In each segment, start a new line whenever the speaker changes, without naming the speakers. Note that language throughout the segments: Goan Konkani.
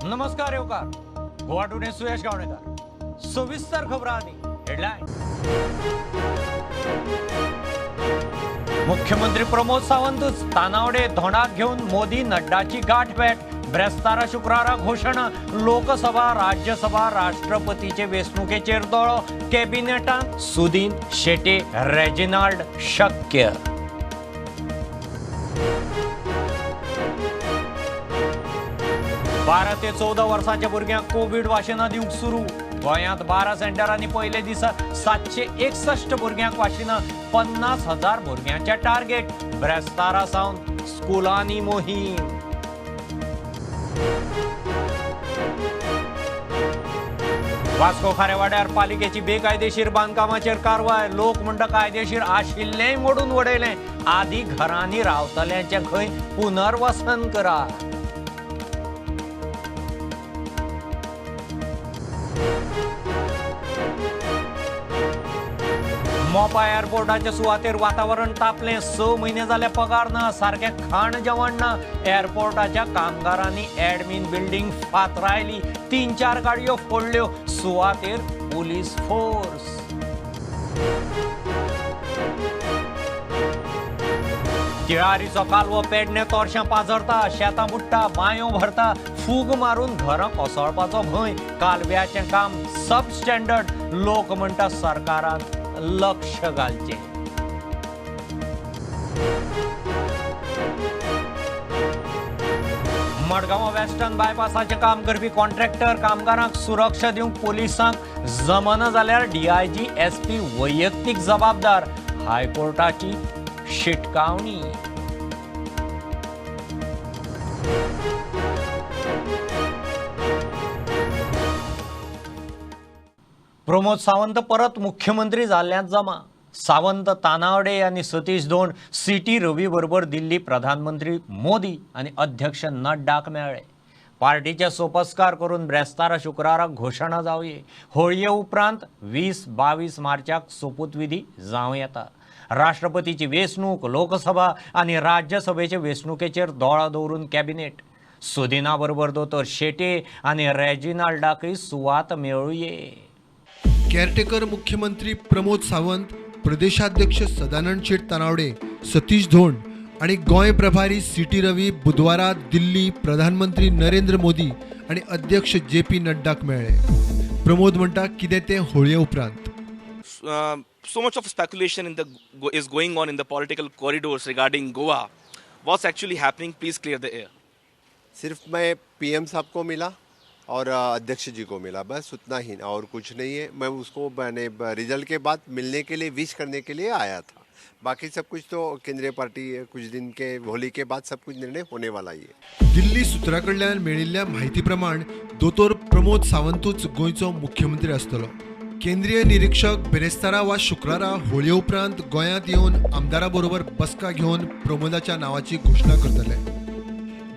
नमस्कार येवकार गोवा टुडे सुयश गावणेकर. सविस्तर खबरांनी हेडलायन. मुख्यमंत्री प्रमोद सावंतच तानावडे धोंडाक घेवन मोदी नड्डाची गाठभेट. ब्रेस्तारा शुक्रारा घोशणा. लोकसभा राज्यसभा राष्ट्रपतीचे वेंचणुकेचेर दोळो. कॅबिनेटांत सुदीन शेटे रेजिनाल्ड शक्य. 12 ते 14 वर्सांच्या भुरग्यांक कोवीड वाशिनां दिवंक सुरू. गोंयांत 12 सेंटरांनी पयले दिसा 761 भुरग्यांक वाशिनां. 50,000 भुरग्यांचे टार्गेट. ब्रेस्तारा सावन स्कुलांनी मोहीम. वास्को खारेवाड्यार पालिकेची बेकायदेशीर बांदकामाचेर कारवाय. लोक म्हणटा कायदेशीर आशिल्लेंय मोडून वडयलें. आदी घरांनी रावतल्यांचें खंय पुनर्वसन करा. मोपा एअरपोर्टाच्या सुवातेर वातावरण तापलें. 6 म्हयने जाले पगार ना, सारकें खाण जेवण ना. एअरपोर्टाच्या कामगारांनी एडमिन बिल्डिंग फातरायली. 3-4 गाडयो फोडल्यो. सुवातेर पुलीस फोर्स. तिळारीचो कालवो पेडणे तोरशां पाजरता, शेतां बुडटा, बांयो भरता. फूग मारून घरां कोसळपाचो भंय. कालव्याचें काम सब स्टँडर्ड. लोक म्हणटा सरकारान लक्ष घालचें. मडगांव वेस्टर्न बायपासाचें काम करपी कॉन्ट्रॅक्टर कामगारांक सुरक्षा दिवंक पोलिसांक जमना जाल्यार डीआयजी एसपी वैयक्तीक जबाबदार. हायकोर्टाची शिटकावणी. प्रमोद सावंत परत मुख्यमंत्री जाल्ल्यांत जमा. सावंत, तानावडे आनी सतीश धोंड सीटी रवी बरोबर दिल्ली प्रधानमंत्री मोदी आनी अध्यक्ष नड्डाक मेळ्ळे. पार्टीचे सोपस्कार करून ब्रेस्तारा शुक्राराक घोशणा जावये. होळये उपरांत 20-22 मार्चाक सोपूतविधी जावं येता. राष्ट्रपतीची वेंचणूक, लोकसभा आनी राज्यसभेचे वेंचणुकेचेर दोळो दवरून कॅबिनेट. सुदिना बरोबर दोतोर शेटे आनी रेजिनाल्डाकय सुवात मेळुये.
केअरटेकर मुख्यमंत्री प्रमोद सावंत, प्रदेशाध्यक्ष सदानंद शेट तानावडे, सतीश धोंड आणि गोंय प्रभारी सी टी रवी बुधवारा दिल्ली प्रधानमंत्री नरेंद्र मोदी आणि अध्यक्ष जे पी नड्डाक मेळ्ळे. प्रमोद म्हणटा कितें तें होळये उपरांत.
So much of speculation is going on in the political corridors regarding Goa. What's actually happening? Please clear the air.
सिर्फ मैं पीएम साहब को मिला और अध्यक्ष जी को मिला, बस उतना ही और कुछ नहीं है. मैं उसको मैंने रिजल्ट के बाद मिलने के लिए, विश करने के लिए आया था. बाकी सब कुछ तो केंद्रीय पार्टी कुछ दिन के होली के बाद सब कुछ निर्णय होने वाला ही है.
दिल्ली सूत्रा कडल्यान मेळिल्ल्या म्हायती प्रमाण दोतोर प्रमोद सावंतूच गोंयचो मुख्यमंत्री आसतलो. केंद्रीय निरीक्षक बेरेस्तारा वा शुक्रारा होळये उपरांत गोंयांत येवन आमदारा बरोबर बसका घेवन प्रमोदाच्या नांवाची घोशणा करतले.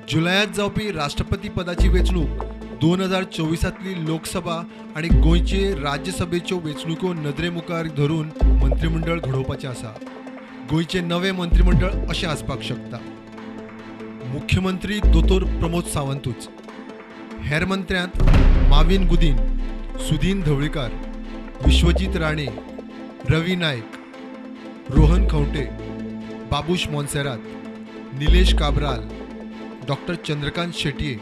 जुलयांत जावपी राष्ट्रपती पदाची वेंचणूक, 2024 लोकसभा आनी गोंयचे राज्यसभेच्यो वेंचणुको नदरे मुखार धरून मंत्रिमंडळ घडोवपाचें आसा. गोंयचें नवें मंत्रिमंडळ अशें आसपाक शकता. मुख्यमंत्री दोतोर प्रमोद सावंतूच, हेर मंत्र्यांत माविन गुदीन, सुदीन धवळीकार, विश्वजीत राणे, रवी नायक, रोहन खंवटे, बाबूश मोन्सेरात, निलेश काब्राल, डॉक्टर चंद्रकांत शेटये,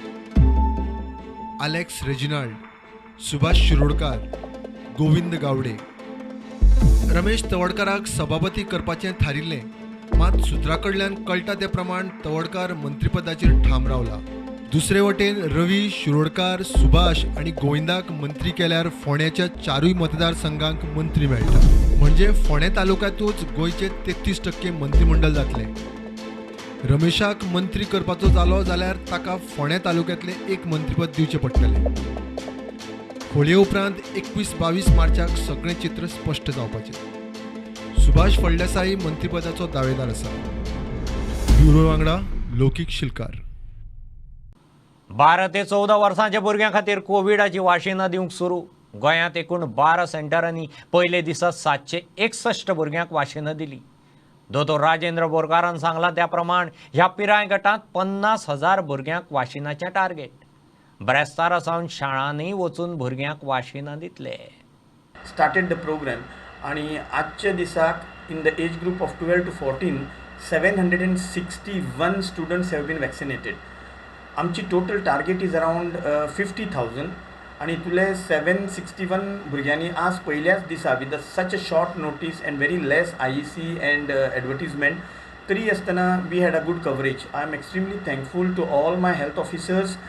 आलेक्स रेजिनाल्ड, सुभाष शिरोडकार, गोविंद गावडे. रमेश तवडकाराक सभापती करपाचें थारिल्लें, मात सुत्रा कडल्यान कळटा ते प्रमाण तवडकार मंत्रीपदाचेर ठाम रावला. दुसरे वटेन रवी, शिरोडकार, सुभाष आनी गोविंदाक मंत्री केल्यार फोंड्याच्या 4 मतदारसंघांक मंत्री मेळटा. म्हणजे फोंडें तालुक्यांतूच गोंयचे 33% मंत्रिमंडळ जातलें. रमेशाक मंत्री करपाचो जालो जाल्यार ताका फोंडें तालुक्यांतलें एक मंत्रीपद दिवचें पडटलें. होळये उपरांत 21-22 मार्चाक सगळें चित्र स्पश्ट जावपाचें. सुभाष फळदेसाई मंत्रीपदाचो दावेदार आसा. ब्युरो वांगडा लौकीक शिलकार.
12 ते 14 वर्सांच्या भुरग्यां खातीर कोविडाची वाशिनां दिवंक सुरू. गोंयांत एकूण 12 सेंटरांनी पयले दिसा 761 भुरग्यांक वाशिनां दिली. दोतोर राजेंद्र बोरकारान सांगलां त्या प्रमाण ह्या पिराय गटांत 50,000 भुरग्यांक वाशिनाचें टार्गेट. ब्रेस्तारा सावन शाळांनी वचून भुरग्यांक वाशिनां दितले.
स्टार्टेड the programme आणि आजच्या दिसाक in the age group of 12 to 14 761 students have been vaccinated. आमची total target is around 50,000 आणि तुले 761 भुरग्यांनी आज पयल्याच दिसा with such a short notice and very less IEC and advertisement तरी आसतना we had a good coverage. I am extremely thankful to all my health officers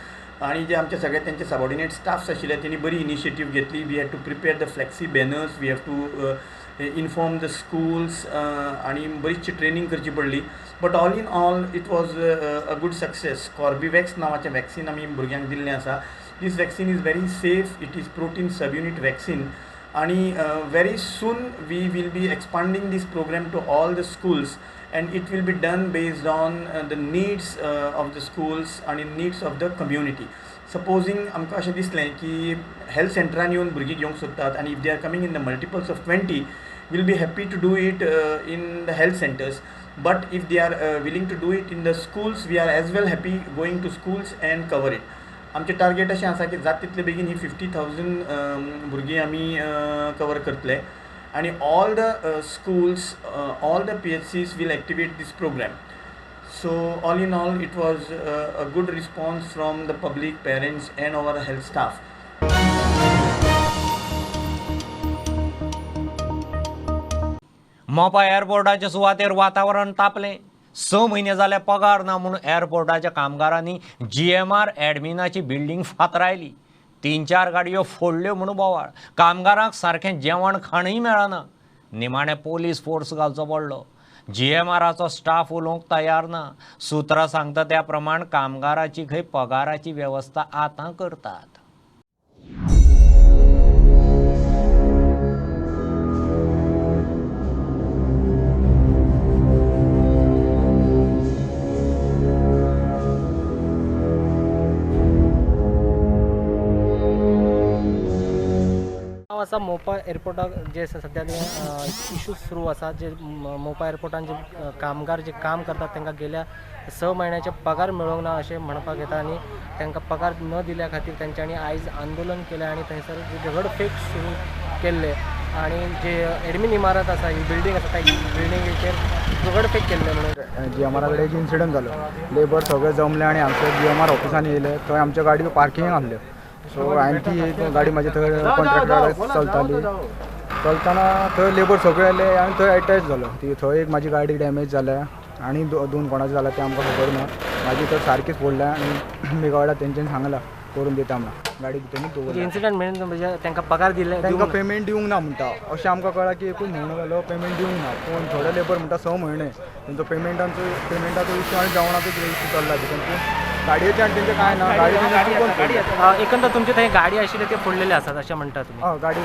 आणि जे आमचे सगळे त्यांचे सबॉर्डिनेट स्टाफ्स आशिल्ले तेणी बरी इनिशिएटीव घेतली. We had to prepare the flexi banners, we have to inform the schools आणि बरीचशी ट्रेनींग करची पडली. But all in all it was a good success. Corbevax नांवाचें वॅक्सीन आमी भुरग्यांक दिल्लें आसा. This vaccine is very safe, it is protein subunit vaccine आणि very soon we will be expanding this program to all the schools and it will be done based on the needs of the schools आणि needs of the community. Supposing आमकां अशें दिसलें की हेल्थ सेंटरान येवन भुरगीं घेवंक सोदतात आनी if they are coming in the multiples of 20, we'll be happy to do it in the health centers, but if they are willing to do it in the schools, we are as well happy going to schools and cover it. आमचें टार्गेट अशें आसा की जाता तितले बेगीन ही 50,000 भुरगीं आमी कवर करतले आनी all the schools, all the PHCs will activate this program. So all in all it was a good response from the public, parents and our health staff.
Mopa एअरपोर्टाच्या सुवातेर वातावरण तापलें. 6 म्हयने जाले पगार ना म्हूण एअरपोर्टाच्या कामगारांनी GMR ॲडमिनाची बिल्डींग फातरायली. 3-4 गाडयो फोडल्यो म्हूण बोवाळ. कामगारांक सारकें जेवण खाणूय मेळना. निमाणें पोलीस फोर्स घालचो पडलो. GMRाचो स्टाफ उलोवंक तयार ना. सुत्रां सांगता त्या प्रमाण कामगाराची खंय पगाराची वेवस्था आतां करतात.
आसा मोपा एअरपोर्टाक जे सद्या इशूज सुरू आसा, जे मोपा एअरपोर्टान जे कामगार जे काम करतात तांकां गेल्या 6 म्हयन्याचे पगार मेळोंक ना अशें म्हणपाक येता आनी तांकां पगार न दिल्या खातीर तेंच्यांनी आयज आंदोलन केलें आनी थंयसर दगडफेक सुरू केल्ले आनी जे एडमीन इमारत आसा, ही बिल्डींग आसा, त्या बिल्डिंगेचेर दगडफेक केल्ले म्हणून
GMR कडेन एक इन्सिडंट जालो. लेबर सगळे जमले आनी आमच्या GMR ऑफिसान येयले, थंय आमच्या गाडयो पार्किंग आसल्यो. सो हांवें ती गाडी म्हाजी थंय कॉन्ट्रॅक्टरा चलताली, चलतना थंय लेबर सगळे आयले आनी थंय एटॅच जालो. ती थंय एक म्हाजी गाडी डॅमेज जाल्या आनी दोन कोणाची जाल्या तें आमकां खबर ना. म्हाजी थंय सारकीच पडल्या आनी मेघावाडा तेंच्यांनी सांगलां करून दिता म्हणून गाडी भितर दवरली.
इन्सिडंट म्हणजे तांकां पगार दिले,
तांकां पेमेंट दिवंक ना म्हणटा अशें आमकां कळ्ळां की एकूच म्हयनो जालो पेमेंट दिवंक ना. पूण थोडे लेबर म्हणटा 6 म्हयने तेंचो पेमेंटाचो इश्यू आनी जेवणाचो इश्यू चल्ला. पूण गाडयेचे आनी तेंचें कांय ना, गाडी
एकंदर तुमचे थंय गाडी आशिल्ले ते फोडलेले आसात अशें म्हणटा तुमी?
हय, गाडी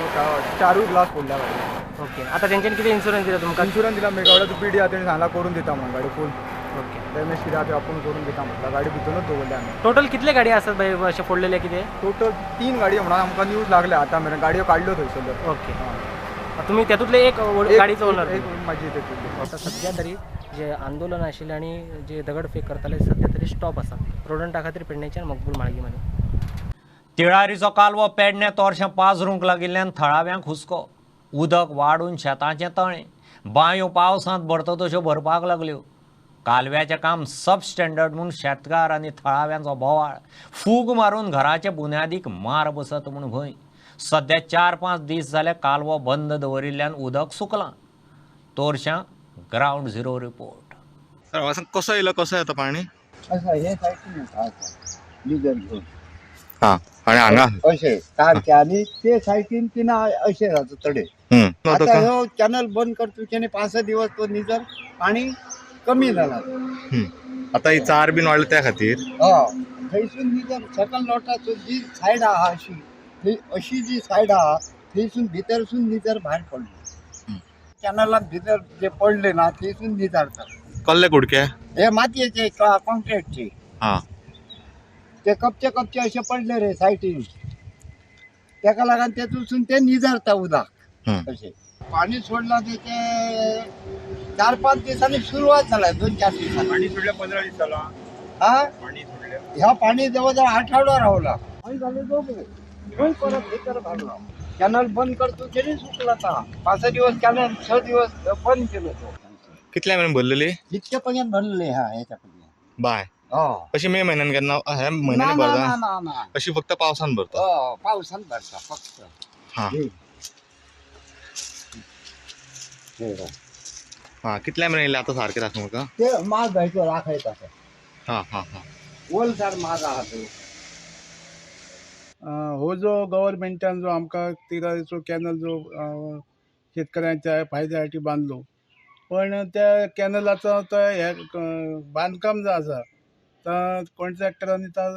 4 ग्लास फोडल्या गाडी.
ओके, आतां तेंच्यांनी कितें इन्शुरन्स दिला तुमकां?
इन्शुरन्स दिला, मेघावाडाचो पी डी आहा तेणें सांगलां करून दिता म्हणून गाडी फूल.
ओके,
डॅमेज कितें आहा तें आपूण करून दिता म्हटल्यार गाडी भितरूच दवरल्या आमी.
टोटल कितले गाडी आसात बाय अशे फोडलेले कितें?
टोटल 3 गाडयो म्हणून आमकां न्यूज लागल्या आतां मेरेन, गाडयो काडल्यो थंयसरल्यो.
ओके, तुमी तातूंतले एक गाडीचो ओनर?
एक म्हाजी तेतूंतली.
आतां सद्या तरी जे आंदोलन आशिल्लें आनी जे दगडफेक करताले सद्या तरी स्टॉप आसा. रोडंटा खातीर पेडणेच्यान मकबूल माळगी मानी.
तिळारीचो कालवो पेडणे तोरशें पाजरूंक लागिल्ल्यान थळाव्यांक हुस्को. उदक वाडून शेताचें तळें बांयो पावसांत भरता तश्यो भरपाक लागल्यो. कालव्याचें काम सब स्टँडर्ड म्हूण शेतकार आनी थळाव्यांचो बोवाळ. फूग मारून घराचे बुन्यादीक मार बसत म्हूण भंय. सद्या 4-5 दीस जाले कालवो बंद दवरिल्ल्यान उदक सुकलां. Torxem ground zero report.
Sir कसो येयलो, कसो येता पाणी?
हे सायडीन येता निजर घेवन.
हां, आनी हांगा
अशें सारकें आनी ते सायडीन तिना अशें जाता तडे. आतां ह्यो चॅनल बंद करतकीर 5-6 दिवस तो निजर पाणी कमी जाला.
आतां ही चार बीन वाडल्या त्या खातीर?
हय, थंयसून निजर सकयल लोटाचो जी सायड आहा अशी थंय अशी जी सायड आहा थंयसून भितरसून निजर भायर पडलो. चॅनलांत भितर जे पडले ना थंयसून निजारता.
कसले कुडके?
हे मातयेचे कॉन्क्रीटचे.
हां,
ते कपचे कपचे अशे पडले रे सायडीन, तेका लागून तेतून ते निजारता उदक. अशें पाणी सोडला तेचे 4-5 दिसांनी सुरवात जाला, 2-4 दिसांनी.
पाणी सोडल्या 15 दीस जाला.
हा, ह्या पाणी जवळ जवळ आठवडा रावला. थंय जाले दोबो, थंय परत भितर भरलो. कॅनल बंद करतो तरी सुकला. आता 5 दिवस कॅनल, 6 दिवस बंद केलो तो.
कितल्या मेरेन भरलेली?
इतक्या पर्यंत भरले हा, ह्याच्या पर्यंत.
बाय.
हो.
अशी मे म्हयन्यान केन्ना, ह्या
ना.
म्हयन्यान
ना.
भरता?
ना ना ना.
अशी फक्त पावसान भरता?
हो, पावसान भरता फक्त.
हा.
हे बघ.
हा, कितल्या मेरेन येयले आतां सारकें दाखोवंक म्हाका.
ते माज धरतो राखायचं असं.
हा हा हा.
ओलसार माज आहा तो.
हो जो गव्हर्मेंटान जो आमकां तिराचो कॅनल जो शेतकऱ्यांच्या फायद्यासाठी बांदलो, पण त्या कॅनलाचो आतां हे बांदकाम जो आसा ता कॉन्ट्रॅक्टरांनी ता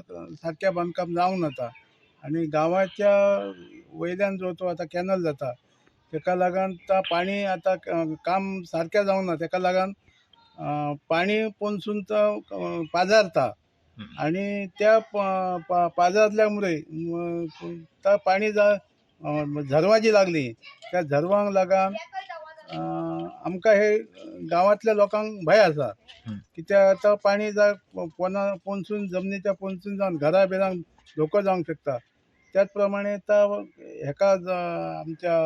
सारकें बांदकाम जावंक नाता आनी गांवाच्या वयल्यान जो तो आतां कॅनल जाता तेका लागून ता पाणी आतां काम सारकें जावंक ना. तेका लागून पाणी पोनसून तो पाजारता आनी त्या पाजारल्या मुळे ता पाणी जा झरवां जी लागली त्या झरवांक लागून आमकां हे गांवांतल्या लोकांक भंय आसा कित्याक आतां पाणी जा पोना पोनसून जमनीच्या पोनसून जावन घरा बिरांक धोको जावंक शकता. त्याच प्रमाणे आतां हेका आमच्या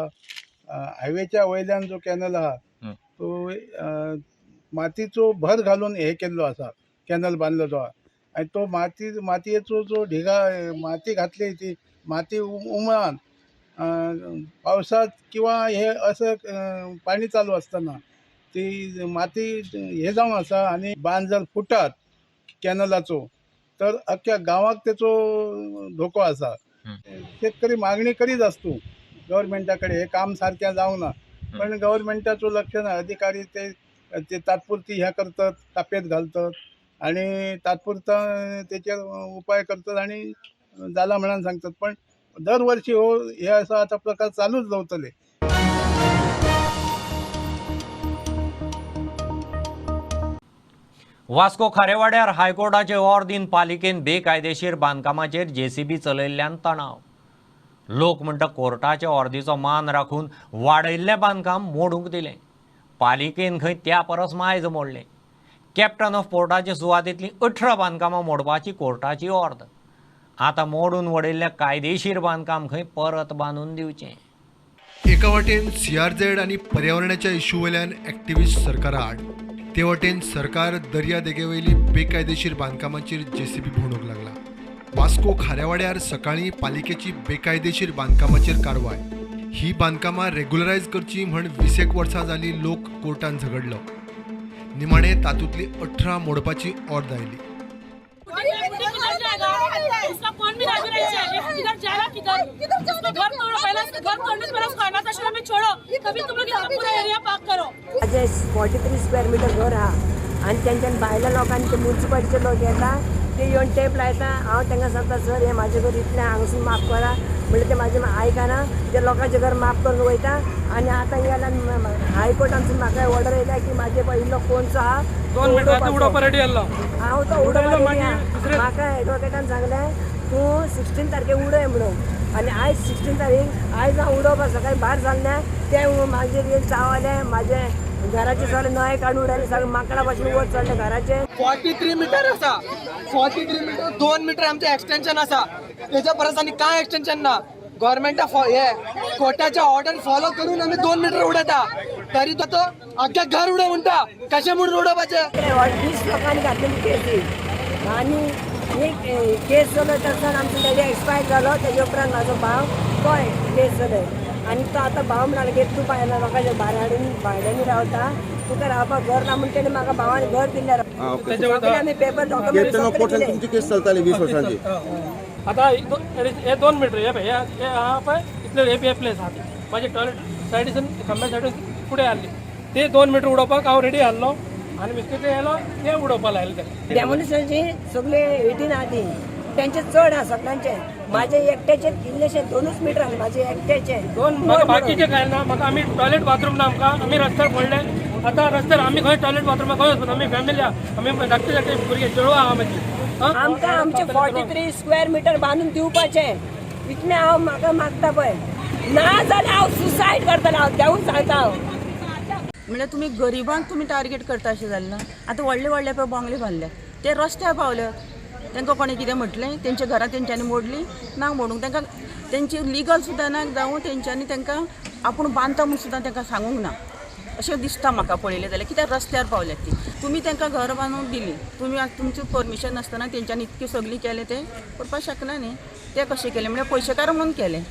हायवेच्या वयल्यान जो कॅनल आहा तो मातीचो भर घालून हे केल्लो आसा, कॅनल बांदलो तो. आनी तो मातयेचो जो ढिगा माती घातली ती माती उमळान पावसात किंवा हे असं पाणी चालू असताना ती माती हे जावन आसा आनी बांद जर फुटात कॅनलाचो तर अख्ख्या गांवाक तेचो धोको आसा. शेतकरी मागणी करीत आसतू गव्हर्मेंटा कडेन हे काम सारकें जावंक ना, पण गव्हर्मेंटाचो लक्ष ना. अधिकारी ते ते तात्पुरती हे करतात, तापेत घालतात आणि तात्पुरता तेचेर उपाय करतात आणि जाला म्हणून सांगतात, पण दरवर्षी हो हे असं आता प्रकार चालूच दवरतले.
वास्को खारेवाड्यार हायकोर्टाचे ऑर्दीन पालिकेन बेकायदेशीर बांदकामाचेर जेसीबी चलयल्ल्यान तणाव. लोक म्हणटा कोर्टाच्या ऑर्दीचो मान राखून वाडयल्लें बांदकाम मोडूंक दिलें, पालिकेन खंय त्या परस मायज मोडलें. कॅप्टन ऑफ पोर्टाचे सुवातेंतलीं 18 बांदकामां मोडपाची कोर्टाची ऑर्द. आतां मोडून वडयल्लें कायदेशीर बांदकाम खंय परत बांदून दिवचें.
एका वाटेन सीआरझेड आनी पर्यावरणाच्या इश्यू वयल्यान एक्टिविस्ट सरकारा आड, ते वाटेन सरकार दर्या देगेवयली बेकायदेशीर बांदकामाचेर जेसीबी भोंवडूंक लागला. वास्को खाऱ्यावाड्यार सकाळीं पालिकेची बेकायदेशीर बांदकामाचेर कारवाय. ही बांदकामां रेग्युलरायज करची म्हण 20 वर्सां जाली लोक कोर्टान झगडलो. निमाणे तातूंतली 18 मोडपाची ऑर्द आयली.
उसका कौन भी राजू नहीं, किधर जाएगा किधर? उसको घर तोड़ो पहले, उसको घर तोड़ने से पहले उसको अनाथ आश्रम में छोड़ो, तभी तुम लोग यहाँ पूरा एरिया पाक करो.
माझे 43 स्क्वेअर मिटर घर आहा आनी तेंच्यान भायल्या लोकांनी ते मुन्सिपालिटीचे लोक येता, ते येवन टेप लायता. हांव तांकां सांगता सर हें म्हाजें घर इतलें हांगासून माफ करा म्हणल्यार ते म्हाजें आयकना, ते लोकांचें घर माफ करून वयता. आनी आतां गेल्यार हायकोर्टानसून म्हाका ऑर्डर येयल्या की म्हाजे पळय इल्लो कोनसो आहा
2 मिनटां उडोवपा रेडी आहलो
हांव, तो उडोवपा रेडी आहा. म्हाका एडवोकेटान सांगलें तूं 16 तारखेक उडय म्हणून, आनी आयज 16 तारीख आयज हांव उडोवपा सकाळीं भायर सरलें ते म्हाजेर येवन चावले, म्हाजे घराचे सगळे नळे काडून उडयले, सगळे माकडा भाशेन वयर चडले घराचे.
43 मिटर आसा, 43 मिटर 2 मिटर आमचें एक्सटेंशन आसा, तेच्या परस आनी कांय एक्सटेंशन ना. गव्हर्मेंटा हे कोर्टाचे ऑर्डर फॉलो करून आमी 2 मिटर उडयता, तरी तो अख्ख्या घर उडय म्हणटा. कशें म्हणून उडोवपाचें?
20 लोकांनी घातलेली केसी आनी एक केस चलयता आसतना आमचो डॅडी एक्सपायर जालो. तेजे उपरांत म्हाजो भाव तोय केस चलय आनी तो आतां भाव म्हणालो की तूं भायल्या लोकांच्या भायर हाडून भायल्यांनी रावता, तुका रावपाक घर ना म्हूण तेणें म्हाका भावान घर दिल्लें. सगळे आमी पेपर डॉक्युमेंट सगळे दिले.
तुमची केस चलताली 20 वर्सांची.
आतां हे 2 मिटर हे पळय हे आहा पळय इतले हे प्लेस आहा ती म्हाजे टॉयलेट सायडीसून खांब्या सायडीन फुडें आहली ते 2 मिटर उडोवपाक हांव रेडी आहलो आनी मिस्टेक येयलो ते उडोवपाक लायले तेका.
डेमोलिशनाची सगळे 18 आहा ती तेंचे चड आहा सगळ्यांचे, म्हाजे एकट्याचे इल्लेशे 2 मिटर आहा म्हाजे एकट्याचे.
म्हाका बाकीचे काय ना, म्हाका आमी टॉयलेट बाथरूम ना, आमकां आमी रस्त्यार पडले. आतां रस्त्यार आमी खंय टॉयलेट बाथरूम खंय वचपाक? आमी फॅमिली आहा, आमी धाकटे धाकटे भुरगे चेडवां आहा म्हाजी.
आमकां आमचे 43 स्क्वेअर मिटर बांदून दिवपाचें इतलें हांव म्हाका मागता पळय, ना जाल्यार हांव सुसायड करतलें, हांव देवूच सांगता हांव.
म्हणल्यार तुमी गरिबांक तुमी टार्गेट करता अशें जालें ना. आतां व्हडले व्हडले पळय बंगले बांदले ते रस्त्यार पावले, तांकां कोणें कितें म्हटलें? तेंच्या घरां तेंच्यांनी मोडली ना? मोडूंक तांकां तेंची लिगल सुद्दां ना, जावं तेंच्यांनी तांकां आपूण बांदता म्हूण सुद्दां तांकां सांगूंक ना अशें दिसता म्हाका पळयलें जाल्यार. कित्याक रस्त्यार पावल्यात ती. तुमी तांकां घर बांदूंक दिली, तुमी तुमचें परमिशन नासतना तेंच्यांनी इतकें सगळीं केलें, तें करपाक शकना न्ही. तें कशें केलें म्हळ्यार पयशेकार म्हणून केलें,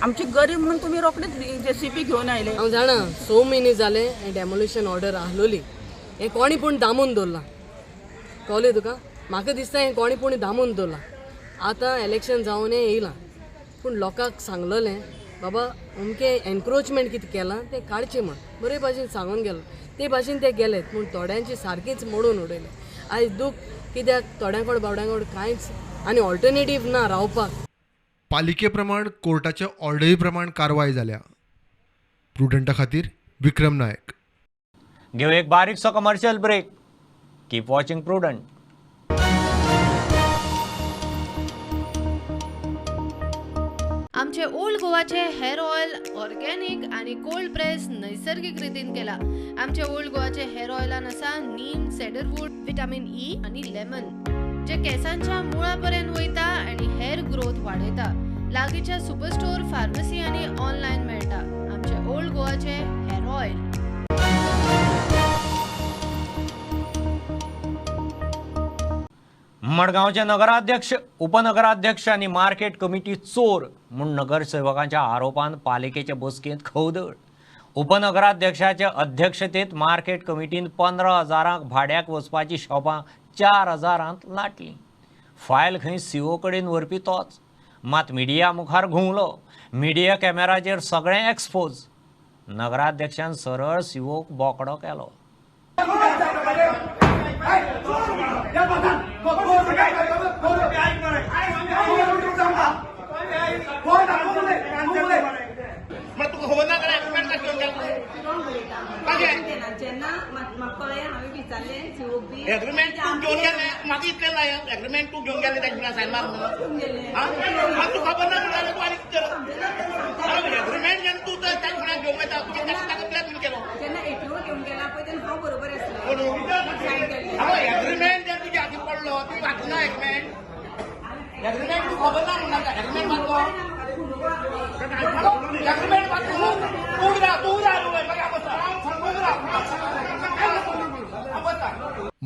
आमचे गरीब म्हणून तुमी रोखडेच जेसीबी घेवन आयले.
हांव जाणा 6 म्हयने जाले हें डेमोलिशन ऑर्डर आहलोली, हें कोणी पूण दामून दवरलां, कळ्ळें तुका? म्हाका दिसता हें कोणी पूण दामून दवरलां. आतां इलेक्शन जावन हें येयलां, पूण लोकांक सांगलेलें बाबा अमकें एनक्रोचमेंट कितें केलां तें काडचें म्हण बरे भाशेन सांगून गेलो, ते भाशेन ते गेले, पूण थोड्यांची सारकीच मोडून उडयलें. आयज दूख कित्याक थोड्यां कडेन बावड्यां कडेन कांयच आनी ऑल्टरनेटीव ना रावपाक.
पालिके प्रमाण कोर्टाच्या ऑर्डरी प्रमाण कारवाय जाल्या. प्रुडंटा खातीर विक्रम नायक.
घेऊ एक बारीकसो commercial break. Keep watching Prudent.
आमचे ओल्ड गोवाचे हेअर ऑयल ऑर्गेनिक आणि कोल्ड प्रेस नैसर्गिक रितीन केला. आमचे ओल्ड गोवाचे हेअर ऑयलान आसा नीम, सेडरवूड, विटामिन ई आणि लेमन, जे केसांच्या मुळापर्यंत वयता आणि हेअर ग्रोथ वाडयता. लागींच्या सुपरस्टोर, फार्मसी आणि ऑनलायन मेळटा. आमचे ओल्ड गोवाचे हेअर ऑयल.
मडगांवचे नगराध्यक्ष, उपनगराध्यक्ष आनी मार्केट कमिटी चोर म्हूण नगरसेवकांच्या आरोपान पालिकेचे बसकेंत खवदळ. उपनगराध्यक्षाचे अध्यक्षतेत मार्केट कमिटीन 15,000 भाड्याक वचपाची शॉपां 4,000 लाटली. फायल खंय सीओ कडेन व्हरपी तोच, मात मिडिया मुखार घुंवलो. मिडिया कॅमेराचेर सगळें एक्सपोज. नगराध्यक्षान सरळ सीओक बोकडो केलो.
एग्रीमेंट तूं घेवन गेले, म्हाका इतलें जाय. एग्रीमेंट तूं घेवन गेले ताजे सायन मार म्हणून तूं खबर ना म्हणून तूं आनी कितें एग्रीमेंट जेन्ना तूं ताजे फुड्यान घेवंक वयता तुवें ताका ब्लॅकमेल केलो.
जेन्ना एटीओ घेवन गेला पळय तेन्ना हांव बरोबर आसलें.
एग्रीमेंट जेन्ना तुज्या हातीन पडलो तुवें वाचूं ना एग्रीमेंट. एग्रीमेंट तूं खबर ना म्हणून नाका. एग्रीमेंट वाचलो, एग्रीमेंट वाचूं तूं राव, तूं राव.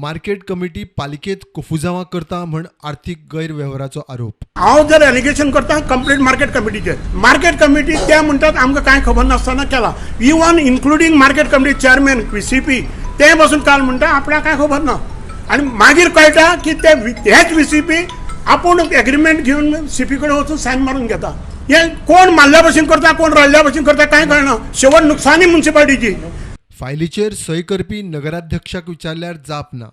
मार्केट कमिटी पालिकेत कोफुजावां करता म्हण आर्थिक गैरवेव्हाराचो आरोप.
हांव जर एलिगेशन करता कंप्लीट मार्केट कमिटीचेर, मार्केट कमिटी ते म्हणटात आमकां कांय खबर नासतना केला. Even including market committee chairman VCP ते बसून काल म्हणटा आपणाक कांय खबर ना. आनी मागीर कळटा की ते हेच व्हीसीपी आपूण एग्रीमेंट घेवन सीपी कडेन वचून सायन मारून घेता. हें कोण मारल्या भशेन करता, कोण रडल्या भशेन करता कांय कळना. शेवट नुकसानी म्युनिसिपालिटीची.
फायलीचेर सय करपी नगराध्यक्षाक विचारल्यार जाप ना,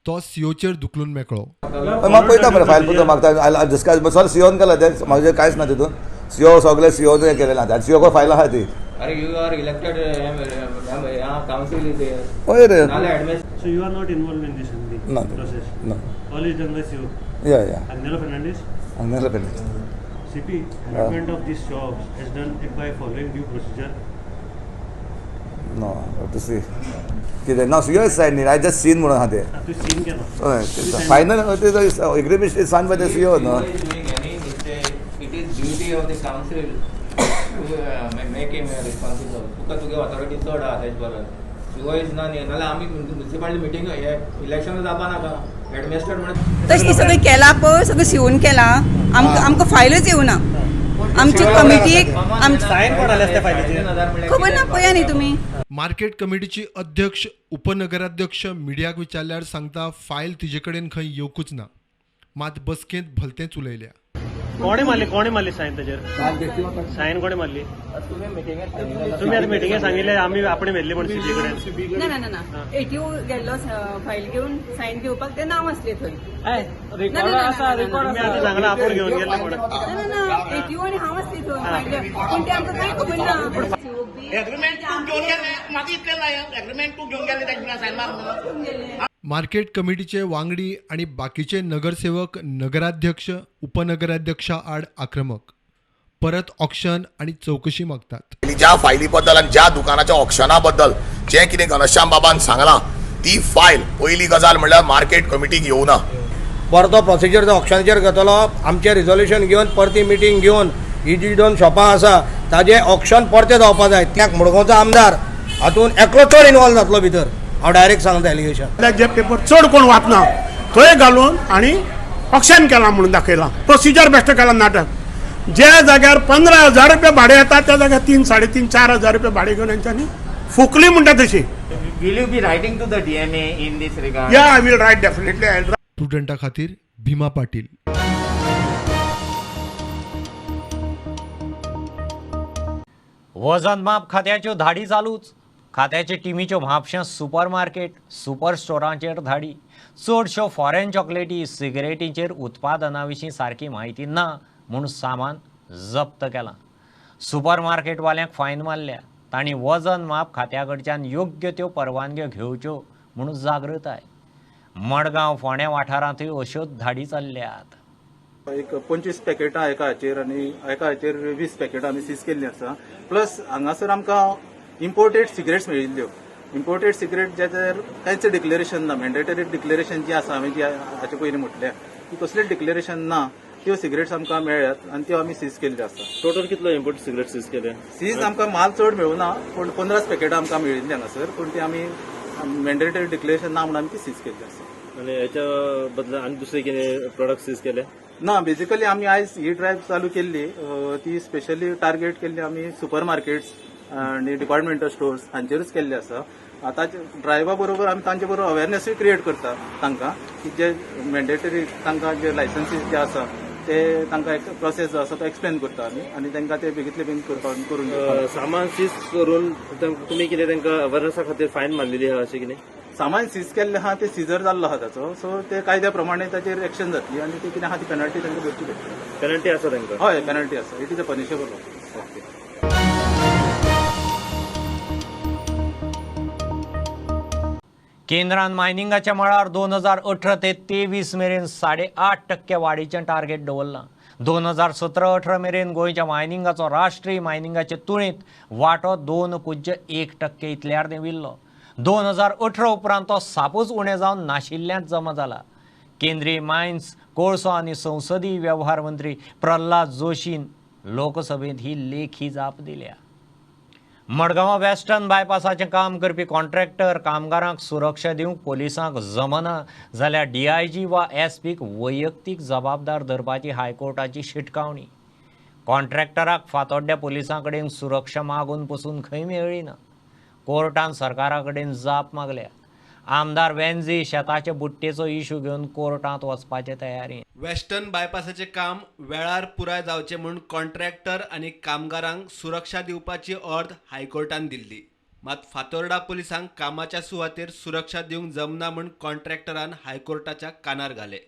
तो सीओचेर धुकलून मेकळो.
म्हाका पळयता मरे फायल पुतो मागता डिस्कस सर सीओन केला तें म्हाजें कांयच ना तितून. सीओ सगळे सीओन केलें ना, सीओ फायल आहा ती.
अरे you are elected council is there.
हय रे.
So you are not involved in this process?
No.
All is done by CO?
Yeah, yeah.
Agnelo Fernandez?
Agnelo Fernandez.
CP, allotment of these shops has done it by following due procedure?
No, to see. कितें ना CO is signed, I just seen म्हणून आहा तें.
तूं सीन केलो?
हय, final agreement is signed by the CO no.
It is duty of the council to make him responsible. तुका तुगे ऑथॉरिटी चड आहा तेजे परस. सीओ is ना न्ही, नाल्यार आमी म्युनिसिपालिटी मिटींग इलेक्शन जावपा नाका. हेडमास्टर म्हणून
तशें सगळें केलां पळय, सगळें शिवून केलां. आमकां आमकां फायलूच येवना. आमची कमिटीक
सायन कोण आले त्या फायलीचेर
खबर ना. पळया न्ही तुमी.
मार्केट कमिटीची अध्यक्ष, उपनगराध्यक्ष मिडियाक विचारल्यार सांगता फायल तिजे कडेन खंय येवकूच ना, मात बसकेंत भलतेंच उलयल्या.
कोणे मारली, कोणे मारली सायन ताजेर? सायन कोणे मारली? तुमी आतां मिटिंगे सांगिल्लें आमी आपणे व्हेल्ली म्हण सीपी कडेन.
ना ना ना, एटीओ गेल्लो फायल घेवन सायन घेवपाक, तें नांव आसलें थंय.
रिकॉर्ड आसा, रिकॉर्ड
तुमी आतां सांगलां आपूण घेवन गेल्ले म्हणून.
ना ना ना, एटीओ आनी हांव आसलें थंय फायल, पूण तें आमकां कांय खबर ना.
एग्रीमेंट तूं घेवन गेले, म्हाका इतलें जाय. एग्रीमेंट तूं घेवन गेले ताजे सायन मार म्हणून.
मार्केट कमिटीचे वांगडी आणि बाकीचे नगरसेवक नगराध्यक्ष, उपनगराध्यक्षा आड आक्रमक, परत ऑक्शन आणि चौकशी मागतात.
ज्या फायली बद्दल आनी ज्या दुकानाच्या ऑक्शना बद्दल जें कितें घनश्याम बाबान सांगलां ती फायल पयली गजाल म्हणल्यार मार्केट कमिटीक येवना.
परतो प्रोसिजर तो ऑक्शनाचेर घेतलो. आमचें रिजोल्युशन घेवन परती मिटींग घेवन ही जी 2 शॉपां आसा ताजें ऑक्शन परतें जावपा जाय. त्याक मडगांवचो आमदार हातून एकलो चड इनवॉल्व जातलो भितर, हांव डायरेक्ट सांगता एलिगेशन.
जे पेपर चड कोण वाचना थंय घालून आनी ऑक्शन केलां म्हणून दाखयलां, प्रोसिजर बेश्ट केलां नाटक. ज्या जाग्यार 15,000 रुपया भाडें येता त्या जाग्यार 3, 3.5, 4,000 रुपया भाडें घेवन हेंच्यांनी फुकली म्हणटा तशी.
Will you be writing to the DMA in this regard?
Yeah, I will write definitely. I will write.
प्रुडंटा खातीर भीमा पाटील.
वजन माप खात्याच्यो धाडी चालूच. खात्याचे टिमीच्यो म्हापशें सुपर मार्केट सुपर स्टोरांचेर धाडी. चडश्यो फॉरेन चॉकलेटी सिगरेटींचेर उत्पादना विशीं सारकी म्हायती ना म्हूण सामान जप्त केलां. सुपर मार्केटवाल्यांक फायन मारल्या. तांणी वजन माप खात्या कडच्यान योग्य त्यो परवानग्यो घेवच्यो म्हूण जागृताय. मडगांव फोंडें वाठारांतूय अश्योच धाडी चल्ल्यात.
एक 25 पॅकेटां एका हाचेर आनी एका हाचेर 20 पॅकेटां आमी सीज केल्लीं आसा. प्लस हांगासर आमकां इम्पोर्टेड सिगरेट्स मेळिल्ल्यो. इम्पोर्टेड सिगरेट जेचेर कांयच डिक्लेरेशन ना, मॅन्डेटरी डिक्लेरेशन जी आसा हांवें जी हाचे पयलीं म्हटल्या ती कसलेच डिक्लेरेशन ना, त्यो सिगरेट्स आमकां मेळ्ळ्यात आनी त्यो आमी सीज केल्ल्यो आसा.
टोटल कितलो इम्पोर्ट सिगरेट सीज केले?
सीज आमकां माल चड मेळुना, पूण 15 पॅकेटां आमकां मेळिल्लीं हांगासर, पूण ती आमी मॅन्डेटरी डिक्लेरेशन ना म्हणून आमी ती सीज केल्ली आसा.
आनी हेच्या बदला आनी दुसरे कितें प्रोडक्ट सीज केले?
ना, बेजिकली आमी आयज ही ड्रायव्ह चालू केल्ली ती स्पेशली टार्गेट केल्ली आमी सुपर मार्केट्स आनी डिपार्टमेंटल स्टोर्स हांचेरूच केल्ले आसा. आतां ड्रायव्हा बरोबर आमी तांचे बरोबर अवेरनेसूय क्रिएट करता तांकां की जे मॅन्डेटरी तांकां जे लायसन्सीस जे आसा ते तांकां प्रोसेस जो आसा तो एक्सप्लेन करता आमी आनी तांकां ते बेगीतले बेगीन करून
सामान सीज करून तुमी कितें तांकां अवेरनेसा खातीर फायन मारलेली आहा अशें कितें?
सामान सीज केल्लें आहा ते सिजर जाल्लो आहा ताचो, सो ते कायद्या प्रमाणे ताचेर एक्शन जातली आनी ते कितें आहा ती पेनल्टी तांकां भरची पडटली.
पेनल्टी आसा तांकां?
हय, पेनल्टी आसा. It is a punishable offence. Okay.
केंद्रान मायनिंगाच्या मळार 2018 ते 23 मेरेन 8.5% वाडीचें टार्गेट दवरलां. 2017-18 मेरेन गोंयच्या मायनिंगाचो राष्ट्रीय मायनिंगाचे तुळेंत वांटो 2.1% इतल्यार देंविल्लो. 2018 उपरांत तो सापूच उणें जावन नाशिल्ल्यांत जमा जाला. केंद्रीय मायन्स, कोळसो आनी संसदीय वेव्हार मंत्री प्रल्हाद जोशीन लोकसभेंत ही लेखी जाप दिल्या. मडगांव वेस्टर्न बायपासाचें काम करपी कॉन्ट्रॅक्टर कामगारांक सुरक्षा दिवंक पोलिसांक जमना जाल्यार डीआयजी वा एसपीक वैयक्तीक जबाबदार धरपाची हायकोर्टाची शिटकावणी. कॉन्ट्रॅक्टराक फातोड्ड्या पोलिसां कडेन सुरक्षा मागून पसून खंय मेळ्ळी ना. कोर्टान सरकारा कडेन जाप मागल्या. आमदार वेन्झी शेताचे बुट्टेचो इशू घेवन कोर्टांत वचपाचे तयारी.
वेस्टर्न बायपासाचें काम वेळार पुराय जावचें म्हूण कॉन्ट्रॅक्टर आनी कामगारांक सुरक्षा दिवपाची ऑर्द हायकोर्टान दिल्ली. मात फातोर्डा पुलिसांक कामाच्या सुवातेर सुरक्षा दिवंक जमना म्हूण कॉन्ट्रॅक्टरान हायकोर्टाच्या कानार घाले.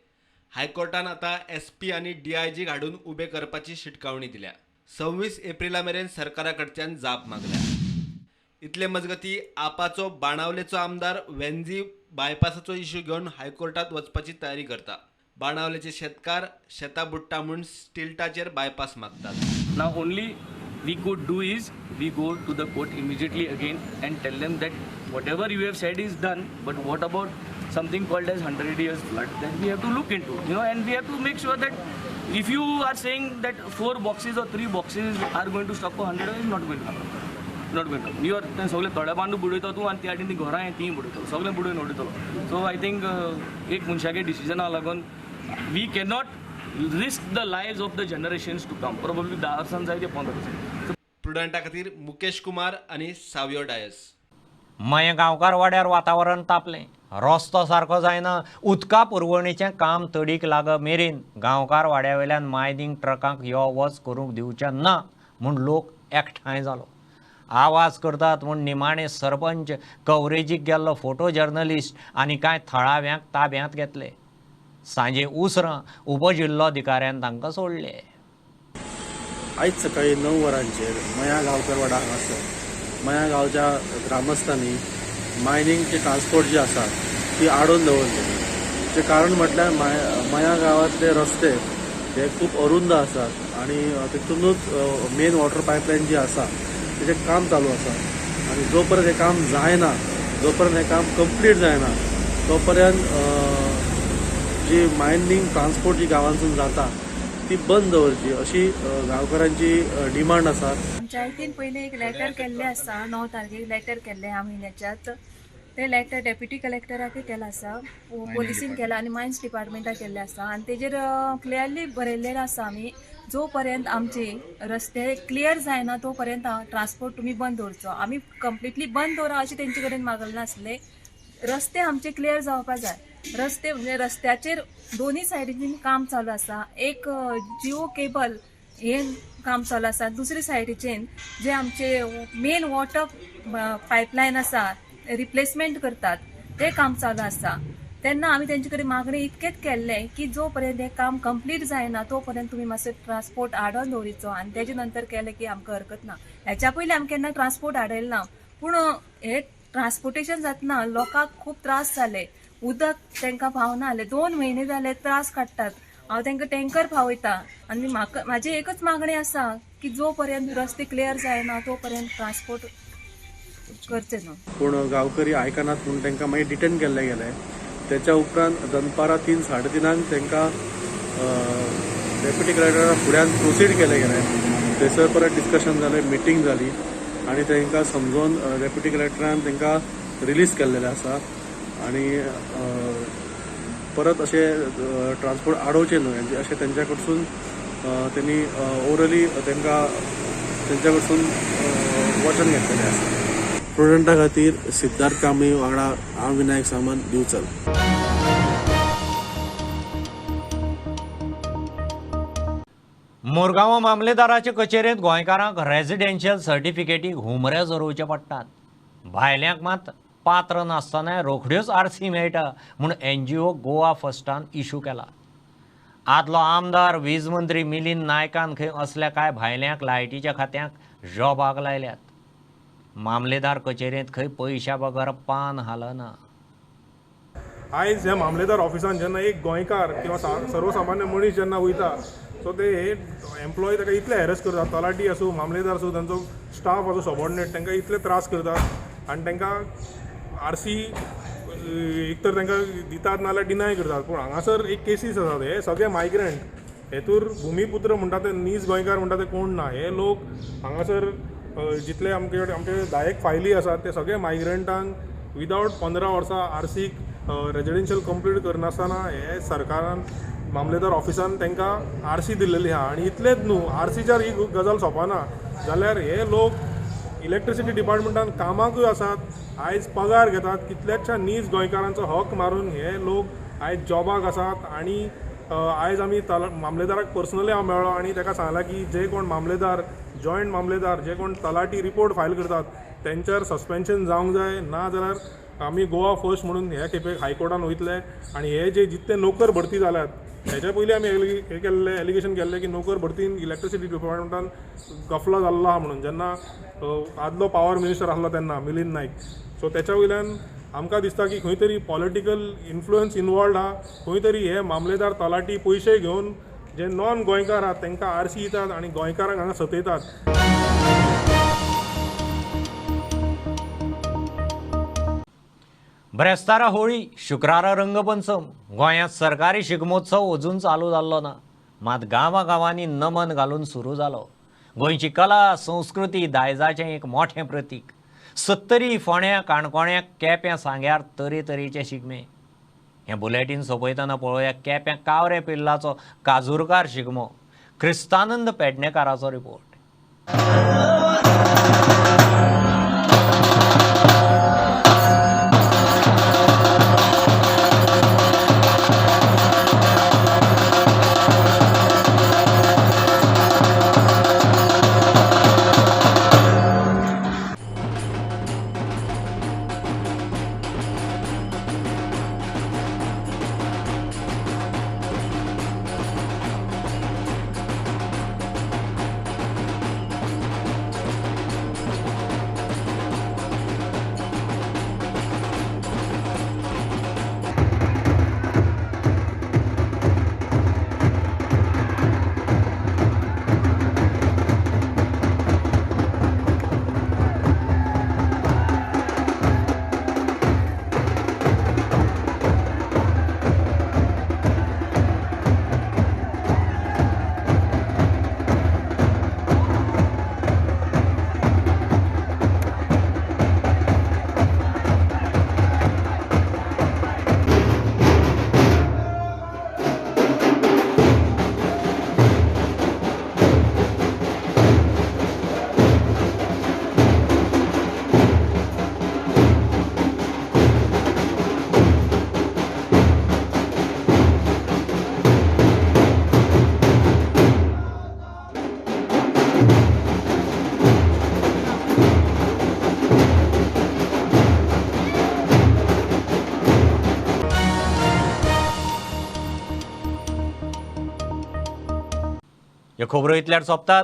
हायकोर्टान आतां एसपी आनी डीआयजीक हाडून उबे करपाची शिटकावणी दिल्या. 26 एप्रिला मेरेन सरकारा कडच्यान जाप मागल्या. इतले मजगती आपाचो बाणावलेचो आमदार वेन्झी बायपासाचो इश्यू घेवन हायकोर्टात वचपाची तयारी करता. बाणावलेचे शेतकार शेतां बुडटा म्हूण स्टिल्टाचेर बायपास मागतात.
Now only we could do is we go to the court immediately again and tell them that whatever you have said is done, but what about something called as 100 years flood that we have to look into, you know, and we have to make sure that if you are saying that 4 boxes or 3 boxes are going to stop for 100 years, not going to happen. Not going to happen. You are सगळे थोड्या बांदू बुडयता तूं आनी त्या ती घरां तीं बुडयतलो, सगळें बुडोवन उडयतलो. सो I think एक मनशागे डिसिजना लागून we cannot risk the lives of the generations to come. Probably 10 वर्सां जाय ते 15 वर्सां.
प्रुडंटा खातीर मुकेश कुमार आनी सावियो डायस.
मयें गांवकार वाड्यार वातावरण तापलें. रस्तो सारको जायना, उदका पुरवणेचें काम तडीक लाग मेरेन गांवकार वाड्या वयल्यान मायनींग ट्रकांक यो वच करूंक दिवचें ना म्हूण लोक एकठांय जालो. आवाज करतात म्हूण निमाणे सरपंच, कवरेजीक गेल्लो फोटो जर्नलिस्ट आनी कांय थळाव्यांक ताब्यांत घेतले. सांजे उसरां उपजिल्लोधिकाऱ्यान तांकां सोडले.
आयज सकाळी 9 वरांचेर मया गांवकारवाडा हांगासर मया गांवच्या ग्रामस्थांनी मायनिंगचे ट्रान्सपोर्ट जे आसा ती आडोवन दवरले. तें कारण म्हटल्यार मया गांवांतले रस्ते हे खूब अरुंद आसात आनी तितूनच मेन वॉटर पायपलायन जी आसा तेजें काम चालू आसा आनी जो पर्यंत हें काम जायना, जो पर्यंत हें काम कंप्लीट जायना तो पर्यंत जी मायनींग ट्रान्सपोर्ट जी गांवांतसून जाता ती बंद दवरची अशी गांवकारांची डिमांड आसा.
पंचायतीन पयलीं एक लेटर केल्लें आसा, 9 तारखेक लेटर केल्लें ह्या म्हयन्याच्यात. तें लेटर डेप्युटी कलेक्टराकूय केलां आसा, पोलिसीन केलां आनी मायन्स डिपार्टमेंटाक केल्लें आसा आनी तेजेर क्लियरली बरयल्लें आसा आमी जो पर्यंत आमचे रस्ते क्लियर जायना तो पर्यंत ट्रान्सपोर्ट तुमी बंद दवरचो. आमी कंप्लिटली बंद दवरा अशें तेंचे कडेन मागलें नासलें. रस्ते आमचे क्लियर जावपा जाय. रस्ते म्हणजे रस्त्याचेर दोनूय सायडीन काम चालू आसा. एक जिओ केबल हे काम चालू आसा, दुसरे सायडीचेन जे आमचे मेन वॉटर पायपलायन आसा रिप्लेसमेंट करतात ते काम चालू आसा. तेन्ना आमी तेंचे कडेन मागणें इतकेंच केल्लें की जो पर्यंत हें काम कंप्लीट जायना तो पर्यंत तुमी मातसो ट्रान्सपोर्ट आडोवन दवरिचो आनी तेजे नंतर केलें की आमकां हरकत ना. हेच्या पयलीं आमी केन्ना ट्रान्सपोर्ट आडयलें ना, पूण हे ट्रान्सपोर्टेशन जातना लोकांक खूब त्रास जाले. उदक तांकां पावना जालें, 2 म्हयने जाले त्रास काडटात. हांव तांकां टँकर पावयता आनी म्हाका म्हाजी एकच मागणी आसा की जो पर्यंत रस्ते क्लियर जायना तो पर्यंत ट्रान्सपोर्ट करचे न्हू.
पूण गांवकरी आयकनात म्हणून तांकां मागीर डिटेन केल्ले गेले. त्याच्या उपरांत दनपारां 3 साडे 3 तांकां डेप्युटी कलेक्टरा फुड्यान प्रोसीड केले गेले. थंयसर परत डिस्कशन जालें, मिटींग जाली आनी तांकां समजोवन डेप्युटी कलेक्टरान तांकां रिलीज केल्लेलें आसा आनी परत अशें ट्रान्सपोर्ट आडोवचें न्हय अशें तेंच्या कडसून तेणी ओरली तांकां तेंच्या कडसून वचन घेतलेलें आसा. प्रुडंटा खातीर सिद्धार्थ कांबळी वांगडा हांव विनायक सामंत, दिवचल.
मुरगांव मामलेदाराचे कचेरेंत गोंयकारांक रेजिडेन्शियल सर्टिफिकेटीक हुमरे झरोवचे पडटात. भायल्यांक मात पात्र नासतना रोखड्योच आरसी मेळटा म्हूण एनजीओ गोवा फर्स्टान इशू केला. आदलो आमदार वीज मंत्री मिलिंद नायकान खंय असल्या कांय भायल्यांक लायटीच्या खात्यांक जॉबाक लायल्यात. मामलेदार कचेरेंत खंय पयशा बगर पान हालना.
आयज ह्या मामलेदार ऑफिसान जेन्ना एक गोंयकार किंवा सर्वसामान्य मनीस जेन्ना वयता सो ते हे एम्प्लॉय ताका इतले हॅरस करतात, तलाठी आसूं मामलेदार आसूं तांचो स्टाफ आसूं सबॉर्डिनेट तांकां इतले त्रास करतात आनी तांकां आरसी एक तर तांकां दितात नाजाल्यार डिनाय करतात. पूण हांगासर एक केसीस आसात, हे सगळे मायग्रंट हेतूर भुमीपुत्र म्हणटा ते नीज गोंयकार म्हणटा ते कोण ना. हे लोक हांगासर जितले आमचे आमचे 10 फायली आसात ते सगळे मायग्रंटांक विदावट 15 वर्सां आरसीक रेजिडेन्शियल कंप्लीट करनासतना हे सरकारान मामलेदार ऑफिसान तांकां आरसी दिल्लेली आहा. आनी इतलेंच न्हू, आरसीचेर ही गजाल सोंपना जाल्यार हे लोक इलेक्ट्रिसिटी डिपार्टमेंटान कामाकूय आसात, आयज पगार घेतात. कितल्याशा नीज गोंयकारांचो हक मारून हे लोक आयज जॉबाक आसात. आनी आयज आमी मामलेदाराक पर्सनली हांव मेळ्ळो आनी ताका सांगलां की जे कोण मामलेदार जॉयंट मामलेदार जे कोण तलाठी रिपोर्ट फायल करतात तेंच्यार सस्पेन्शन जावंक जाय, ना जाल्यार आमी गोवा फर्स्ट म्हणून ह्या खेपेक हायकोर्टान वयतले. आनी हे जे जितले नोकर भरती जाल्यात हेच्या पयलीं आमी हे केल्लें एलिगेशन केल्लें की नोकर भरतीन इलेक्ट्रिसिटी डिपार्टमेंटान गफलो जाल्लो आहा म्हणून, जेन्ना आदलो पावर मिनिस्टर आसलो तेन्ना मिलिंद नायक. सो तेच्या वयल्यान आमकां दिसता की खंय तरी पॉलिटिकल इन्फ्लुयन्स इनवॉल्ड आहा, खंय तरी हे मामलेदार तलाठी पयशे घेवन जे नॉन गोंयकार आहात तांकां आरसी दितात आनी गोंयकारांक हांगा सतयतात.
ब्रेस्तारा होळी, शुक्रारा रंगपंचम. गोंयांत सरकारी शिगमोत्सव अजून चालू जाल्लो ना, मात गांवागांवांनी नमन घालून सुरू जालो. गोंयची कला संस्कृती दायजाचें एक मोठें प्रतीक. सत्तरी, फोंड्या, काणकोण्या, केप्यां, सांग्यार तरेतरेचे शिगमे. हें बुलेटीन सोंपयतना पळोवया केप्यां कावरे पिल्लाचो काजूरकार शिगमो. क्रिस्तानंद पेडणेकाराचो रिपोर्ट. ह्यो खबरो इतल्यार सोंपतात.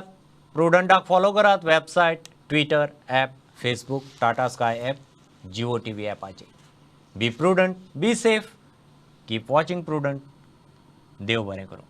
प्रुडंटाक फॉलो करात website, Twitter, app, Facebook, Tata Sky app, Jio TV ॲपाचेर. Be prudent, be safe, keep watching Prudent. देव बरें करूं.